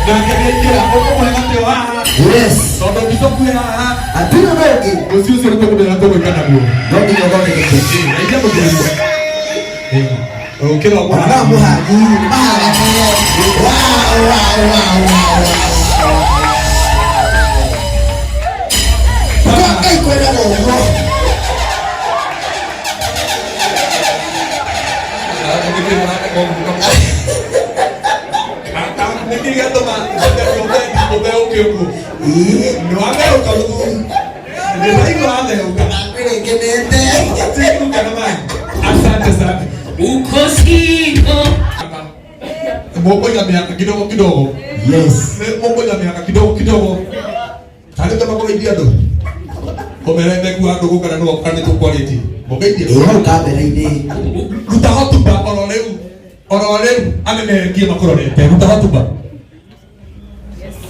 Nake nĩaingĩra ũkũmũhe gatĩo haha. Yes. Tondũ bicobu e haha. Hatirĩ ũndũ ũngĩ. Rũciũ ũcio nĩtũkũmenya tũgwĩka naguo. No nginya ũthondeke keki. Aija mũthuri. Ũkĩra ũguo. Ona no mũhangi, mahaganie. Wow, wow, wow, wow, wow. Kwa Ngai kwĩragwo ũguo. Nĩkĩ gĩatũma ũtheũke ũguo? Ĩĩ. Nĩwatheũka mũthuri. Nĩraigua watheũka. Ndakwĩra ngenete. Sikuruka na maĩ. Asante sana. Uko siko Mũkũiga mĩaka kidogo kidogo. Yes. Mũkũiga mĩaka kidogo kidogo. Tarĩ ta makũgeithia andũ. Kũmera mekua andũ gũkana nĩ kana nĩ tũkwarĩtie. Mũgeithia. Ĩĩ hau kamera-inĩ. Ruta hotuba oro rĩu. Oro rĩu amemerekie makũrorete. Ruta hotuba.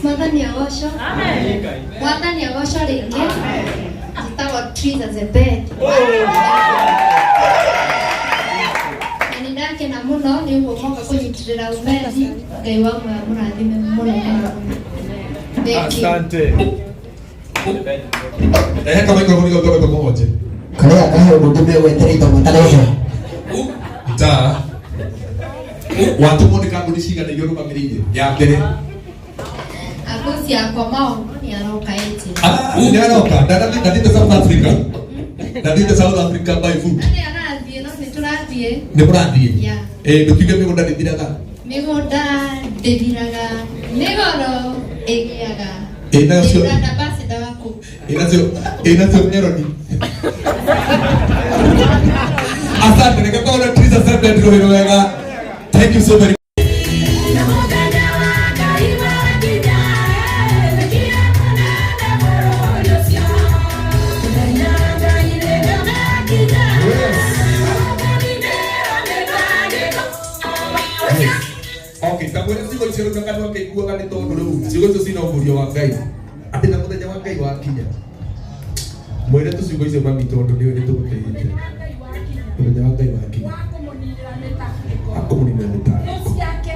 Mwathani agocwo. Mwathani agocwo rĩngĩ. Njĩtagwo Triza Zebed. Na nĩ ndakena mũno nĩ ũguo moka kũnyitĩrĩra Umethi. Ngai wa muoyo amũrathime mũno mũno mũno. Thank you. Asante. Rehe kamaikrofoni kau twambe tũkũhonje. Karĩa kahe ũndũ ũngĩ megwetereire matarehe. Ita. Watũmwo nĩ kambuni cigana iria ũrũgamĩrĩire? Ya mbere. Agosi yakwa maũndũ nĩ aroka ĩtĩ. Ah, nĩ aroka. Ndathiĩte South Africa. Ndathiĩte South Africa by foot. Na nĩ arathiĩ no nĩ tũrathiĩ. Nĩ mũrathiĩ? Yeah. Eh, ndũkiuge mĩgũnda ndĩthiraga. Mĩgũnda ndĩthiraga, mĩgoro ĩgĩaga. Ĩ nacio Ndĩ brand ambassador waku. ĩ nacio Melody. Asante, reke tũhũre Triza Zebed rũhĩ rwega. Thank you so very Na mũthenya wa Ngai wakinya, wĩkire mũnene bũrũri ũcio. Mũthenya Ngai rĩrĩa ũgakinya, ũkũninĩra mĩtangĩko. Okay, ta mwĩre ciugo icio rĩu na kanua kĩiguaga nĩ tondũ rĩu ciugo icio cina ũguũrio wa Ngai. Atĩ na mũthenya wa Ngai wakinya. Mwĩre tu ciugo icio mami tondũ nĩ nĩ tũgũtĩĩte. Mũthenya wa Ngai wakinya. Wakũmũninĩra mĩtangĩko. Akũmũninĩra mĩtangĩko. Thũ ciake,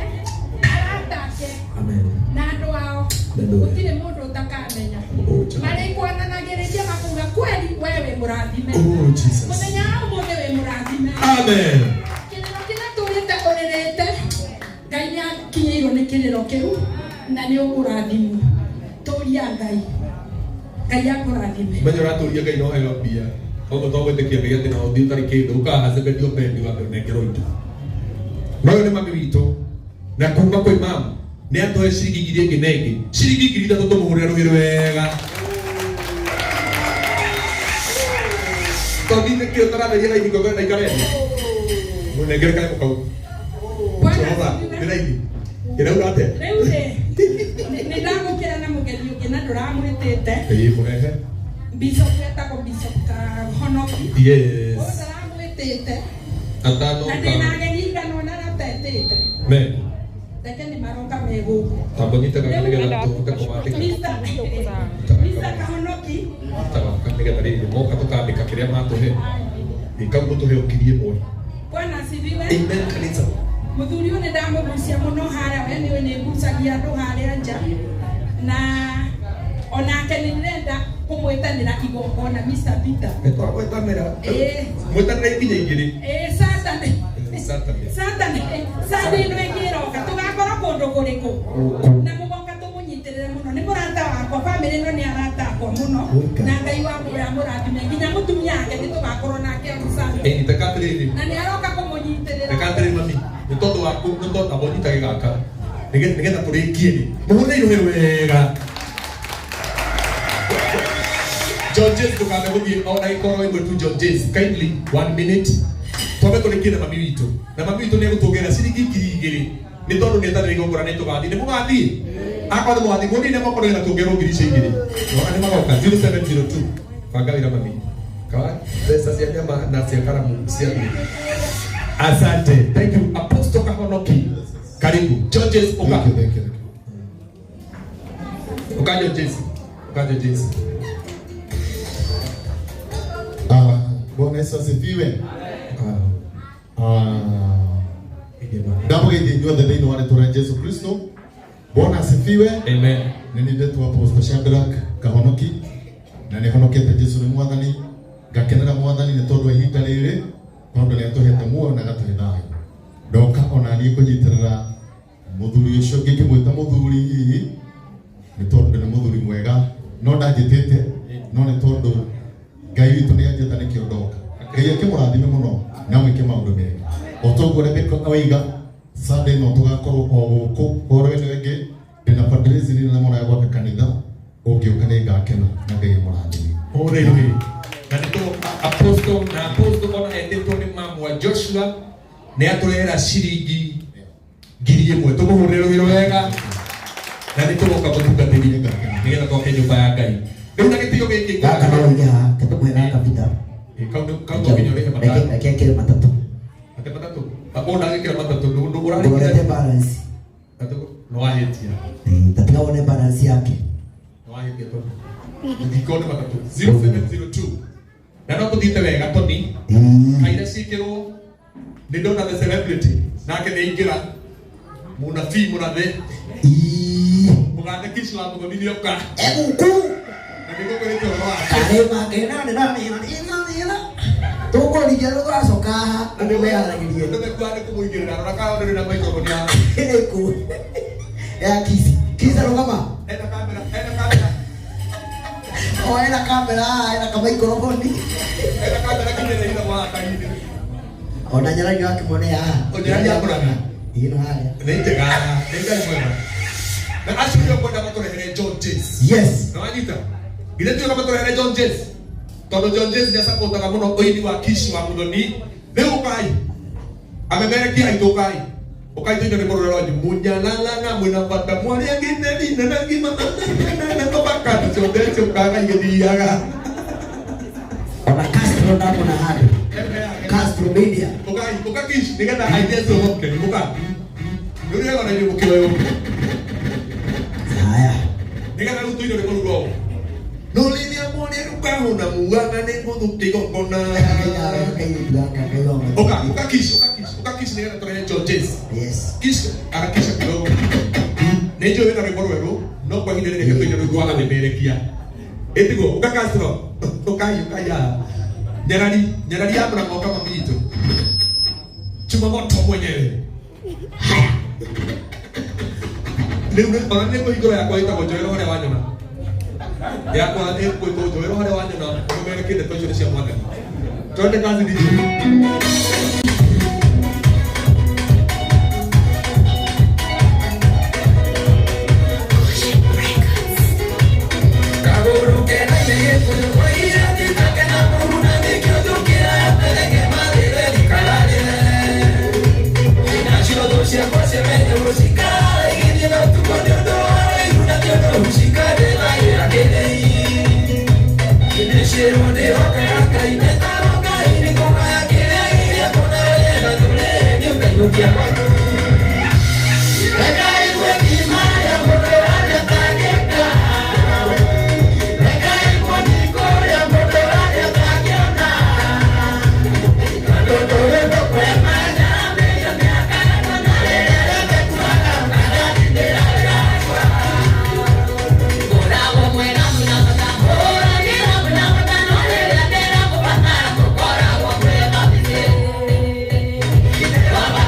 arata ake, Amen. na andũ ao. Na andũ ao. Gũtirĩ mũndũ ũtakamenya. Oh, Jesus. Marĩkuonanagĩrĩria makauga kweli we wĩ mũrathime. Oh, Jesus. Mũthenya wa ũmũthĩ wĩ mũrathime. Amen. Kĩrĩro kĩrĩa tũrĩte ũrĩrĩte, Ngai nĩ akinyĩirwo nĩ kĩrĩro kĩu na nĩ ũkũrathimwo. Tũria Ngai. Ngai akũrathime. Menya ũratũria Ngai no heo mbia. Koguo to gwĩtĩkia Ngai atĩ no ũthiĩ ũtarĩ kĩndũ ũkaha Zebedi Obendi wambe ũnengerwo indo. No ũyũ nĩ mami witũ na kuma kwĩ mamu nĩ atũhe ciringi ngiri ĩngĩ na ĩngĩ ciringi 3,000 tũmũhũrĩre rũhĩ rwega. Tondũ nĩkĩ ũtaratheria raithi ngongore na ikarendia. Mũnengere kanyamũ kau. Bwana Jehova, asifiwe. nĩ raithi. Ĩraura atĩa? Rĩu rĩ, nĩ ndagũkĩra na mũgeni ũngĩ na ndũramwĩtĩte. Ĩĩ mũrehe. Bishop etagwo Bishop Kahonoki. Yes. Ũyũ ndaramwĩtĩte. Atano. Na ndĩna ageni igana ũna atetĩte. Me. Reke nĩ maroka me gũkũ. Tamba nyite gaka nĩgetha tũhote kũmandĩka. Mr. Kahonoki. Gaka nĩgetha rĩrĩ moka tũkandĩka kĩrĩa matũhe. Ĩ kau mũtũhe o 1,000. Bwana asifiwe. Amen kanitha. Mũthuri ũyũ nĩ ndamũgucia mũno harĩa we nĩ ũĩ nĩ ngucagia andũ harĩa nja na onake nĩ ndĩrenda kũmwĩtanĩra igongona Mr. Peter. Nĩtwagwĩtanĩra. Ĩĩ. Mwĩtanĩra ikinya igĩrĩ. Ĩĩ Saturday. Saturday. Saturday. Sunday ĩno ĩngĩ ĩroka tũgakorwo kũndũ kũrĩkũ na mũgoka tũmũnyitĩrĩre mũno nĩ mũrata wakwa bamĩrĩ ĩno nĩ arata akwa mũno na Ngai wa muoyo amũrathime nginya mũtumia wake nĩ tũgakorwo nake on Sunday. Ĩĩ reke atĩrĩrĩ. Na nĩ aroka kũmũnyitĩrĩra. Reke atĩrĩrĩ mami. Nĩ tondũ waku nĩ tondũ amba ũnyitage gaka. Nĩgetha tũrĩkie rĩ. Mũhũre irũhĩ rwega. John James ndũkambe gũthiĩ o ndagĩka oro ĩmwe tu John James kindly 1 minute twambe tũrĩkie na mami witũ na mami witũ nĩ egũtuongerera ciringi 2,000 nĩ tondũ nĩ etanĩra igongona nĩ tũgathiĩ nĩ mũgathiĩ akorwo nĩ mũgathiĩ mũnine moko nĩgetha tuongererwo ngiri icio igĩrĩ nona nĩ magoka 0702 banga wĩra mami kawa mbeca cia nyama na cia karamu cia thiĩ. Asante, thank you Apostle Kahonoki, karibu John James uka. Thank you, thank you, thank you. Uka John James, uka John James. Bwana Yesu asifiwe. Ndamũgeithia inyuothe thĩinĩ wa rĩtwa rĩa Jesu Kristo. Bwana asifiwe. Amen. Nĩ ndetwo Apostle Shadrack Kahonoki na nĩ honokete Jesu nĩ mwathani, ngakenera mwathani nĩ tondũ wa ihinda rĩrĩ, tondũ nĩ atũhete muoyo na agatũhe thayũ. Ndoka ona niĩ kũnyitĩrĩra mũthuri ũcio ngĩkĩmwĩta mũthuri hihi nĩ tondũ nĩ mũthuri mwega, no ndanjĩtĩte, no nĩ tondũ Ngai witũ nĩ anjĩta nĩkĩo ndoka. Ngai akĩmũrathime mũno na mwĩke maũndũ mega. O toguo Rebecca oiga, Sunday no tũgakorwo o gũkũ horo ĩno ĩngĩ ndĩna fundraising nene mũno ya gwaka kanitha, ũngĩũka nĩ ngakena na Ngai amũrathime. Hallelujah. Na nĩ apostle na apostle ona etĩtwo nĩ mamu wa Joshua nĩ atũrehera ciringi 1000 tũmũhũrĩre rũhĩ wega na nĩ tũgoka mũtungatĩri nĩgetha twake nyũmba ya Ngai. Rĩu na gĩtĩo gĩkĩ Gaka no uige haha, reke tũmũhe gaka Peter. Kau kau no nginya ũrĩhe matano. Reke ekĩre matatũ. Ate matatũ. Ako ndagĩkĩra matatũ ndũ Ndũrorete ũrarĩkĩra. balance. No wahĩtia. Ta tiga wone balance yake. No wahĩtia tondũ ndingĩkorwo nĩ matatũ 0702 na no tũthiĩte wega Tony kaira ciĩkĩrwo nĩ ndona the celebrity nake nĩ aingĩra mũnabii mũrathe mũgathe Kish wa Mũthoni nĩoka Egũkũ na nĩgũkwĩrĩte ũhoro wake karĩma kena nĩ na nĩ na nĩ na tũkũrorithia rĩu tũracoka haha ũguo meharagĩrie. Andũ mekuaga nĩ kũmũigĩrĩra rora kana ndũrĩ na microphone ya Ĩrĩkũ ya Kisi. Kisi arũgama. Ena kamera, ena kamera. O ena kamera, ena kamaikrofoni. Ena kamera kinya na ina wa kaini. Ona nyarari wakĩmuonea haha. O nyarari akũraga. Ĩno harĩa. Nĩ njega, nĩ Ngai mwega. Na acio nĩo kwenda matũrehere John James. Yes. Na wanyita? Githĩ tiũka matũrehere John James? Tondũ John James nĩacapotaga mũno ũini wa Kish wa Mũthoni. Rĩu ũkai. Amemerekia aitũ ũkai. Ũkai tũine rwĩmbo rũrĩa rwanyu. Mũnyalalana mwĩna bata mwarĩa gĩtheri na na ngima na na tobaka ciothe ciũkaga igĩthiaga. Ona Castro ndamona handũ. Castro Media. Ũkai, ũka Kish nĩgetha ideas ciũke. Ũka. Rĩu nĩgetha ona inyuĩ mũkĩoywo. Haya. Nĩgetha rĩu tũine rwĩmbo rũu rwao. Nũrĩrĩa mwarĩa rũkahũna mugaga nĩ mũthũkia igongona. Ũka, ũka Kish, ũka Kish, ũka Kish nĩgetha tũrehe John James. Yes. Kish, harakisha kidogo. Nĩ njũĩ wĩna rwĩmbo rwerũ, no kwa ihinda rĩrĩ reke tũine rwĩmbo rwa amemerekia. Ĩtiguo, ũka Castro, ũkai, ũkai haha. Nyarari, nyarari ya mũrango ũka mami witũ. Chuma moto mwenyewe. Rĩu ona nĩ kũhingũra yakwa ĩtagwo Njoero harĩa wanyona. Yakwa ĩgwĩtwo Njoero harĩa wanyona, ũmerekie ndeto icio nĩ cia mwathani. Twende kazi DJ. Baba,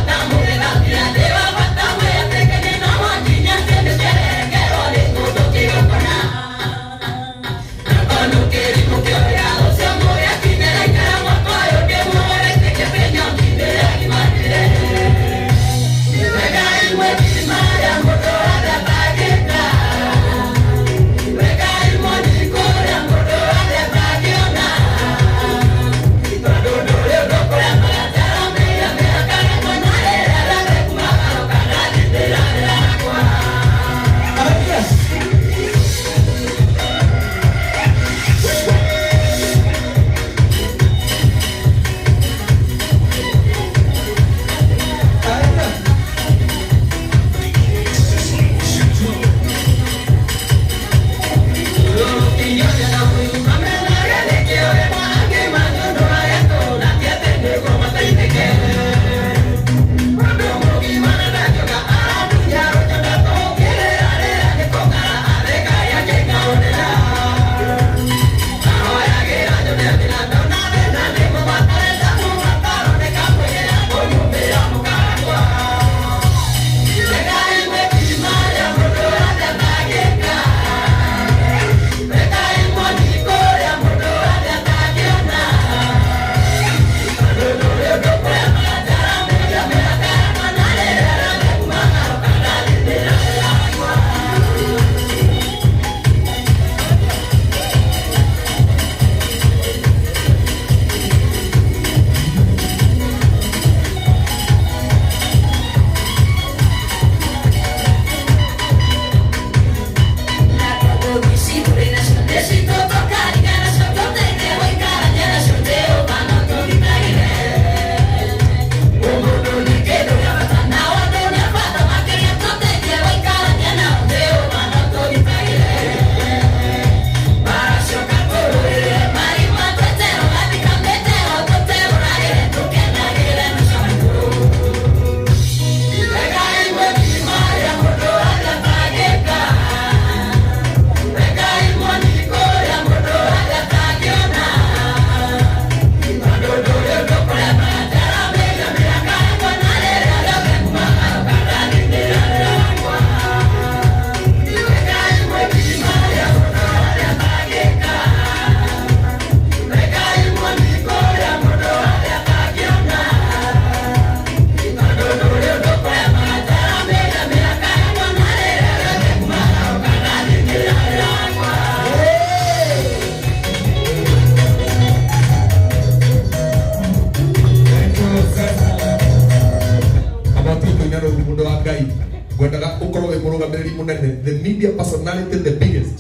Ngwendaga ũkorwo wĩ mũrũgamĩrĩri mũnene, the media personality, the biggest.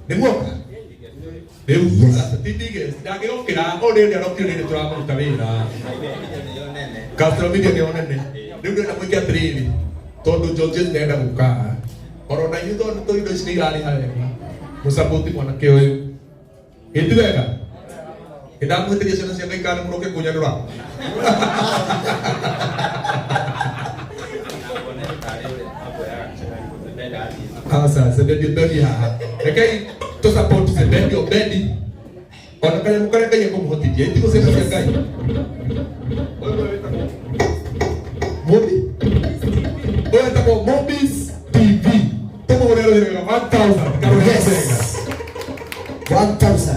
Nĩ muoka rĩu? Yes. Ti biggest ndangĩgũkĩra o rĩrĩ arokire rĩrĩ tũramũruta wĩra. Castro Media nĩyo nene. Rĩu ndĩrenda mwĩke atĩrĩrĩ, tondũ Georges nĩarenda gũka haha oro na ithuĩ, tondũ tũ indo ici nĩ irarĩha wega, mũsapoti mwanake ũyũ ĩti wega. Ndamwĩtĩria ciana cia Ngai kana mũroke kũnyanũra. Asa Zebedi Obedi haha, rekei tũ support Zebedi Obedi ona kanyamũ karĩa Ngai ekũmũhotithia itigo ciana cia Ngai. Ũyũ wĩtagwo Mobi, ũyũ wĩtagwo Mobis TV, tũmũhũrĩre rũhĩ rwega 1000 karũhĩ wega. 1000.